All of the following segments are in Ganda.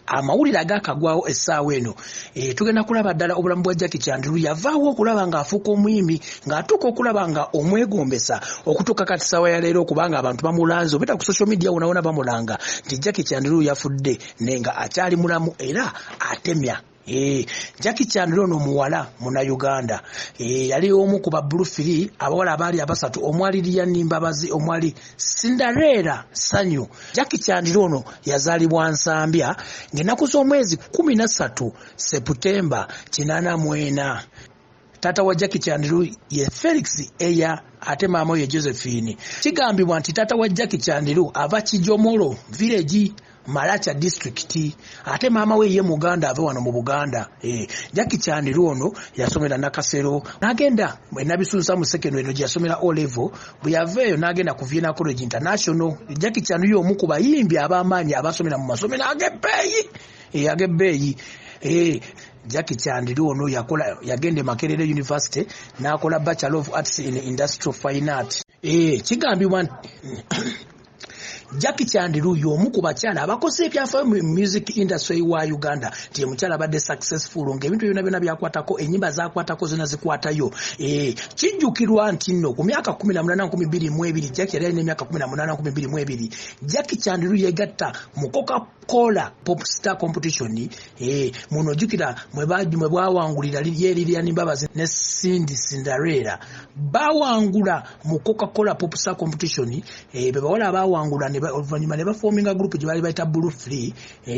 Amawulire agakagwawo essaawa eno, tugenda kulaba ddala obulamu bwa Jackie Chandiru. Yavaawo okulaba ng'afuuka omuyimbi, ng'atuuka okulaba nga omwegombesa okutuuka kati ssaawa ya leero, okubanga abantu bamulanze obeta ku social media wona wona bamulanga nti Jackie Chandiru yafudde, naye nga akyali mulamu era atemya. Jackie Chandiru ono muwala Munnayuganda, yali omu ku ba Blue Three, abawala abaali abasatu omwali Lilian Mbabazi, omwali Cinderella Sanyu. Jackie Chandiru ono yazaalibwa Nsambya ng'ennaku z'omwezi 13 Seputemba 84. Taata wa Jackie Chandiru ye Felix Eya, ate maama ye Josephine. Kigambibwa nti taata wa Jackie Chandiru ava Kijomolo Village, Maracha District, ate maama we ye Muganda, ave wano mu Buganda. Jackie Chandiru ono yasomera Nakasero, n'agenda e Nabisunsa mu secondary, eno gye yasomera O level. Bwe yava eyo n'agenda ku Vienna College International. Jackie Chandiru y'omu ku bayimbi ab'amaanyi abasomera mu masomero ag'ebbeeyi, ag'ebbeeyi. Jackie Chandiru ono yakola, yagenda e Makerere University n'akola Bachelor of Arts in Industrial Fine Art. Kigambibwa nti Jackie Chandiru y'omu ku bakyala abakoze ebyafaayo mu music industry wa Uganda, nti ye mukyala abadde successful ng'ebintu byonna byonna byakwatako, ennyimba zakwatako zonna zikwatayo. Kijjukirwa nti nno ku myaka 18 2022, Jackie yali alina emyaka 18 2022, Jackie Chandiru yegatta mu Coca-Cola Pop Star Competition. Muno jjukira mwe bwawangulira ye Lilian Mbabazi ne Cindy Cinderella bawangula mu Coca-Cola Pop Star Competition. Be bawala abawangula oluvannyuma ne baforminga group gye baali bayita Blue Three.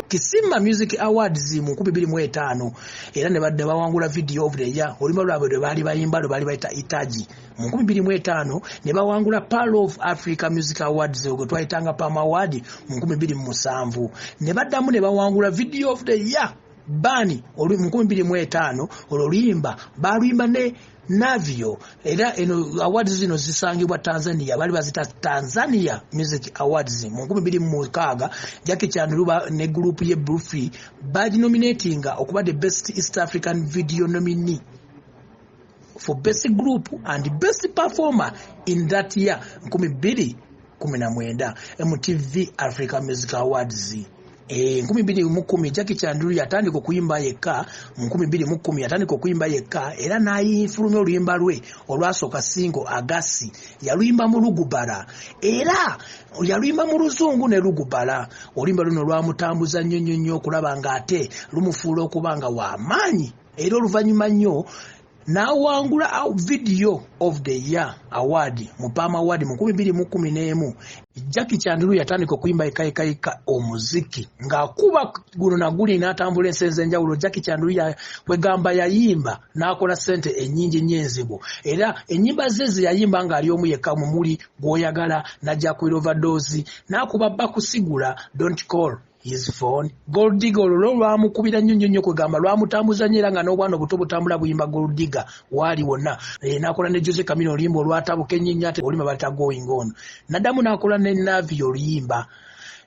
Kisima Music Awards mu 2005 era ne badde bawangula Video of the Year, oluyimba lwabwe lwe baali bayimba lwe baali bayita Itaji. Mu 2005 ne bawangula Pearl of Africa Music Awards, gwe twayitanga PAM Award. Mu 2007 ne baddamu ne bawangula Video of the Year bani mu 2005, olwo oluyimba baluyimba ne Navio. Era eno awards zino zisangibwa Tanzania, bali bazita Tanzania Music Awards. Mu 2006 Jackie Chandiru ne group ye Blue Three baginominatinga okuba the best East African video nominee for best group and best performer in that year, 2019 MTV Africa Music Awards. 2010 Jackie Chandiru yatandika okuyimba yekka. Mu 2010 yatandika okuyimba yekka era n'ayifulumya oluyimba lwe olwasooka, single Agasi. Yaluyimba mu Lugubala, era yaluyimba mu Luzungu ne Lugubala. Oluyimba luno lwamutambuza nnyo nnyo nnyo okulaba ng'ate lumufuula okuba nga w'amaanyi, era oluvannyuma nnyo n'awangula Video of the Year award mu PAM Award mu 2011. Jackie Chandiru yatandika okuyimba yekka omuziki ng'akuba guno naguli n'atambula ensi ez'enjawulo. Jackie Chandiru kwegamba yayimba n'akola ssente ennyingi ennyo enzibu, era ennyimba ze ze yayimba ng'ali omu yekka mumuli gw'oyagala, najja ku Overdose, n'akuba Bakusigula, Don't Call His Phone, Gold Digger. Olwo lwo lwamukubira nnyo nnyo nnyo, kwegamba lwamutambuza nnyo, era nga n'obwana obuto butambula buyimba Gold Digger waali wonna. N'akola ne Jose Chameleone oluyimba olwatabuka ennyo ate oluyimba balita Going On. Naddamu n'akola ne Navio oluyimba.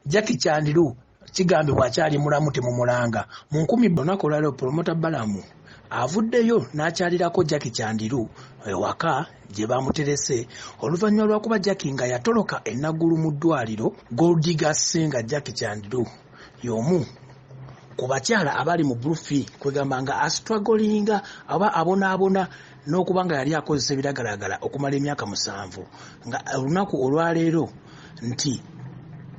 Jackie Chandiru kigambibwa akyali mulamu, temumulanga mu nkumi. Olunaku olwaleero Promoter Balamu avuddeyo n'akyalirako Jackie Chandiru ewaka gye bamuterese oluvannyuma lwakuba Jackie nga yatoloka enaggulu mu ddwaliro. Gold Digger singer Jackie Chandiru y'omu ku bakyala abali mu Blue Three, kwegamba nga astrugglinga aba abonaabona n'okuba nga yali akozesa ebiragalalagala okumala emyaka 7, nga olunaku olwaleero nti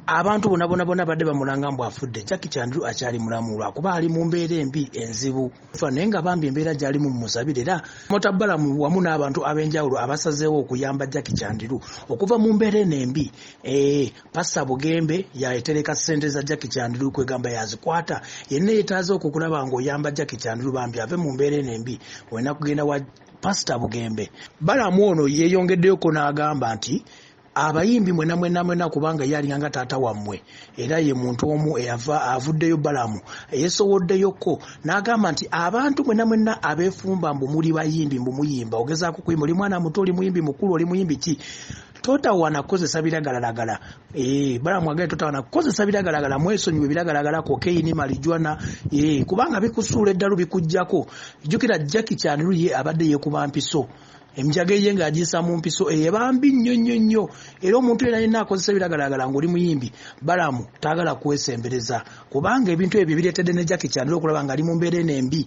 abantu bonna bonna bonna badde bamulanga mbu afudde. Jackie Chandiru akyali mulamu lwakuba ali mu mbeera embi enzibu, naye nga bambi embeera gy'alimu mumusabire. Era Promoter Balamu wamu n'abantu ab'enjawulo abasazeewo okuyamba Jackie Chandiru okuva mu mbeera eno embi. Pastor Bugembe yatereka ssente za Jackie Chandiru, kwegamba yazikwata. Yenna yeetaaze okukulaba ng'oyamba Jackie Chandiru bambi ave mu mbeera eno embi, olina kugenda wa Pastor Bugembe. Balamu ono yeeyongeddeyoko n'agamba nti abayimbi mwena mwena mwena, kubanga ye alinganga taata wammwe, era ye muntu omu eyava avuddeyo. Balamu yeesowoddeyoko n'agamba nti abantu mwena mwena abeefumba mbu muli bayimbi, mbu muyimba, ogezaako kuyimba, oli mwana muto, oli muyimbi mukulu, oli muyimbi ki, totawaana kukozesa biragalalagala. Balamu agambye totawaana kukozesa biragalalagala, mwesonyiwe ebiragalalagala, cocaine, marijuana, kubanga bikusuula eddalu, bikuggyako. Jjukira Jackie Chandiru ye abadde yeekuba mpiso. Enjaga eye ng'agiyisa mu mpiso eba mbi nnyo nnyo nnyo, era omuntu yenna yenna akozesa ebiragalalagala ng'oli muyimbi, Balamu taagala kwesembereza kubanga ebintu ebyo bireetedde ne Jackie Chandiru okulaba ng'ali mu mbeera eno embi.